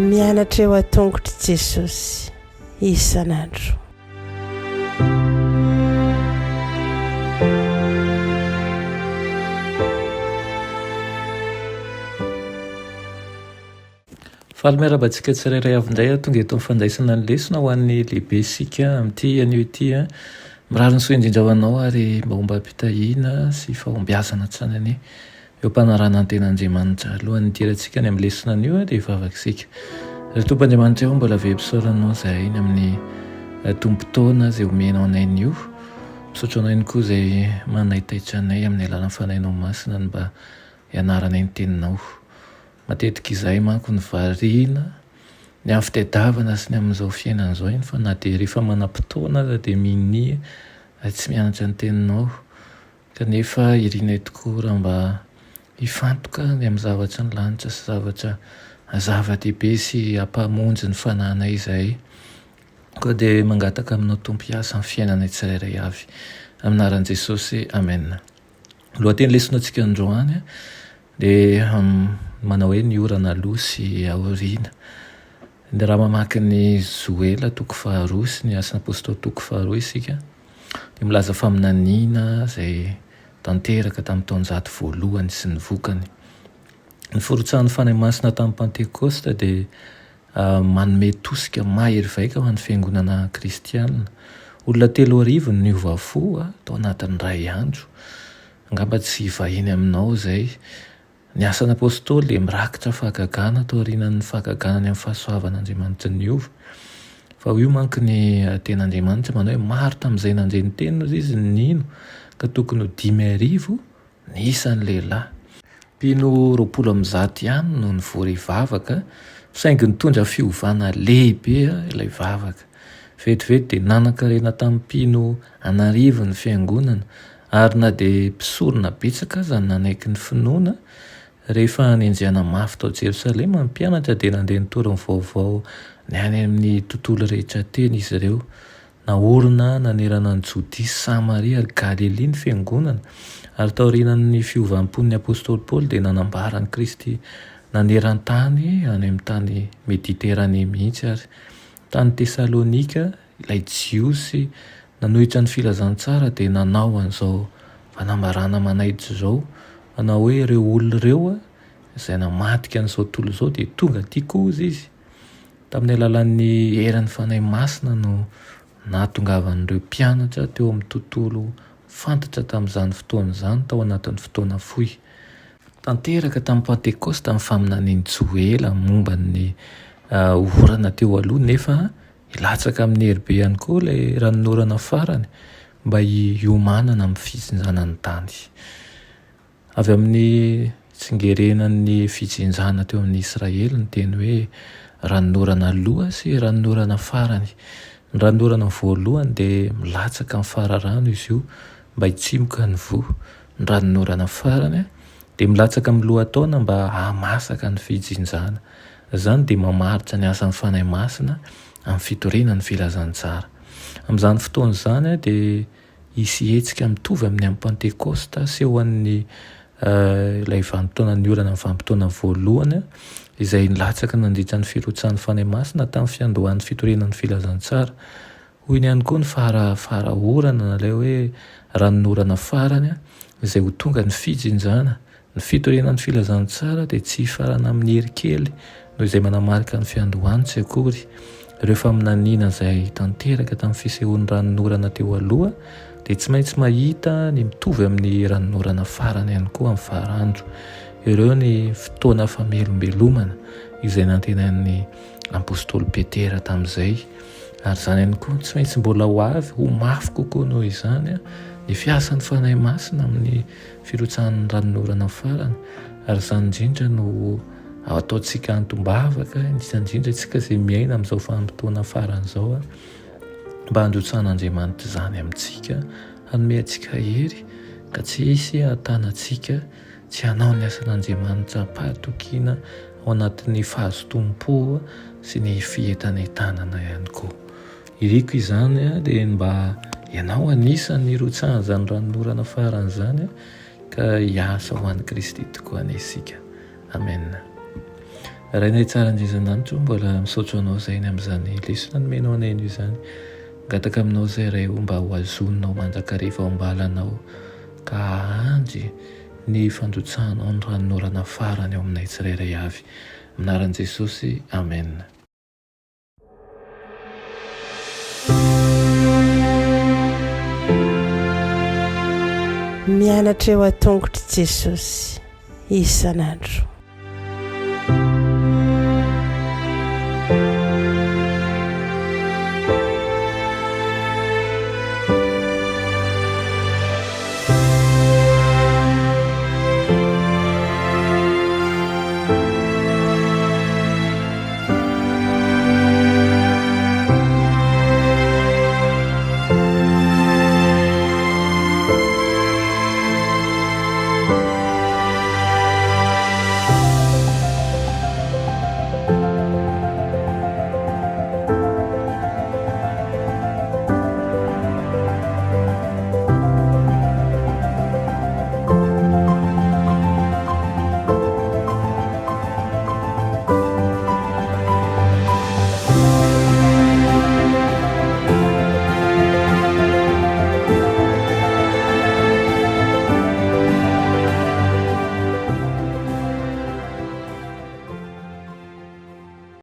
Mianatra eo an-tongotr'i Jesosy isan'andro. Faly miarahaba antsika tsirairay avy indray aho tonga eto amin'ny fandraisana ny lesona ho an'ny lehibe isika amin'ity anio ity. Mirary ny soa indrindra ho anao ary mba ombam-pitahiana sy fahombiazana hatrany anie eo am-panarahana ny ten'Andriamanitra. Alohan'ny hidirantsika any amin'ny lesona anio dia hivavaka isika. Ry Tompo Andriamanitra eo mbola velom-pisaorana izahay ny amin'ny tompon-taona izay omenao anay anio. Misaotra anao ihany koa izay manaitaitra anay amin'ny alalan'ny Fanahinao Masina ny mba hianaranay ny teninao. Matetika izahay manko no variana ny amin'ny fitadiavana sy ny amin'izao fiainana izao eny fa na dia rehefa manam-potoana aza dia minia tsy mianatra ny teninao. Kanefa irinay tokoa raha mba hifantoka ny amin'ny zavatry ny lanitra sy zavatra zava-dehibe sy hampamonjy ny fanahinay izahay. Koa dia mangataka aminao Tompo hiasa amin'ny fiainanay tsirairay avy. Amin'ny anaran'i Jesosy, Amen. Lohateny lesona antsika androany dia manao hoe ny orana aloha sy aoriana. Ny raha mamaky ny Joela toko faharoa sy ny Asan'ny Apostoly toko faharoa isika dia milaza faminaniana izay tanteraka tamin'ny taonjato voalohany sy ny vokany. Ny firotsahan'ny Fanahy Masina tamin'ny Pantekosta dia manome tosika mahery vaika ho an'ny fiangonana kristiana. Olona 3000 no niova fo tao anatin'ny iray andro. Angamba tsy vahiny aminao izay. Ny Asan'ny Apostoly dia mirakitra fahagagana taorianan'ny fahagagana ny amin'ny fahasoavan'Andriamanitra niova. Fa hoy manko ny Tenin'Andriamanitra manao hoe maro tamin'izay nandre ny teniny hozy izy no nino ka tokony ho 5000 ny isan'ny lehilahy. Mpino 120 ihany no nivory hivavaka, saingy nitondra fiovana lehibe ilay vavaka. Vetivety dia nanan-karena tamin'ny mpino an'arivony ny fiangonana, ary na dia mpisorona betsaka aza no nanaiky ny finoana, rehefa nenjehina mafy tao Jerosalema ny mpianatra dia nandeha nitory ny vaovao ny any amin'ny tontolo rehetra teny izy ireo. Naorina nanerana an'i Jodia sy Samaria ary Galilia ny fiangonana, ary taorian'ny fiovam-pon'ny apostoly Paoly dia nanambara an'i Kristy naneran-tany any amin'ny tany Mediterane mihitsy ary. Tany Tesalonika, ilay Jiosy nanohitra ny filazantsara dia nanao an'izao fanambarana manaitra izao, manao hoe ireo olona ireo izay namadika an'izao tontolo izao dia tonga aty koa hozy izy. Tamin'ny alalan'ny herin'ny Fanahy Masina no nahatongavan'ireo mpianatra teo amin'ny tontolo fantatra tamin'izany fotoana izany tao anatin'ny fotoana fohy. Tanteraka tamin'ny Pantekosta ny faminanian'i Joela momba ny orana teo aloha, nefa hilatsaka amin'ny hery be ihany koa ilay ranonorana farany mba hiomanana amin'ny fijinjana ny tany. Avy amin'ny tsingerenan'ny fijinjana teo amin'ny Israely ny teny hoe ranonorana aloha sy ranonorana farany. Ny ranonorana voalohany dia milatsaka amin'ny fararano izy io mba hitsimoka ny voa. Ny ranonorana farany dia milatsaka amin'ny lohataona mba hahamasaka ny fijinjana. Izany dia mamaritra ny asan'ny Fanahy Masina amin'ny fitoriana ny filazantsara. Amin'izany fotoana izany dia Hisy hetsika mitovy amin'ny an'ny Pantekosta asehon'ny ilay vanim-potoanan'ny orana amin'ny vanim-potoana voalohany izay nilatsaka nandritra ny firotsahan'ny Fanahy Masina tamin'ny fiandohan'ny fitoriana ny filazantsara. Hoy ihany koa ny fara fara orana na ilay hoe ranonorana farany izay ho tonga ny fijinjana Ny fitoriana ny filazantsara dia tsy hifarana amin'ny hery kely noho izay manamarika ny fiandohany tsy akory. Ireo faminaniana izay tanteraka tamin'ny fisehoan'ny ranonorana teo aloha dia tsy maintsy mahita ny mitovy amin'ny ranonorana farany ihany koa amin'ny farandro. Ireo ny fotoana famelombelomana izay nantenain'ny apostoly Petera tamin'izay. Ary izany ihany koa tsy maintsy mbola ho avy ho mafy kokoa noho izany ny fiasan'ny Fanahy Masina amin'ny Firotsahan'ny ranonorana farany, ary izany indrindra no ataontsika antom-bavaka, indrindra indrindra isika izay miaina amin'izao vanim-potoana farany izao, mba handrotsahan'Andriamanitra izany amintsika, hanome antsika hery ka tsy hisy hahatana antsika tsy hanao ny asan'Andriamanitra am-pahatokiana ao anatin'ny fahazotoam-po sy ny fientanentanana ihany koa. Iriko izany dia ny mba Ianao anisan'ny hirotsahan'izany ranonorana farany izany ka hiasa ho an'i Kristy tokoa anie isika. Amen. Rainay tsara indrindra an-danitra o, mbola misaotra anao izay ny amin'izany lesona nomenao anay anio izany. Mangataka aminao izay Ray o mba ho hazoninao mandrakariva ao am-balanao ka hahandry ny fandrotsahanao ny ranonorana farany ao aminay tsirairay avy. Amin'ny anaran'i Jesosy, Amen. Mianatra eo an-tongotr'i Jesosy isan'andro.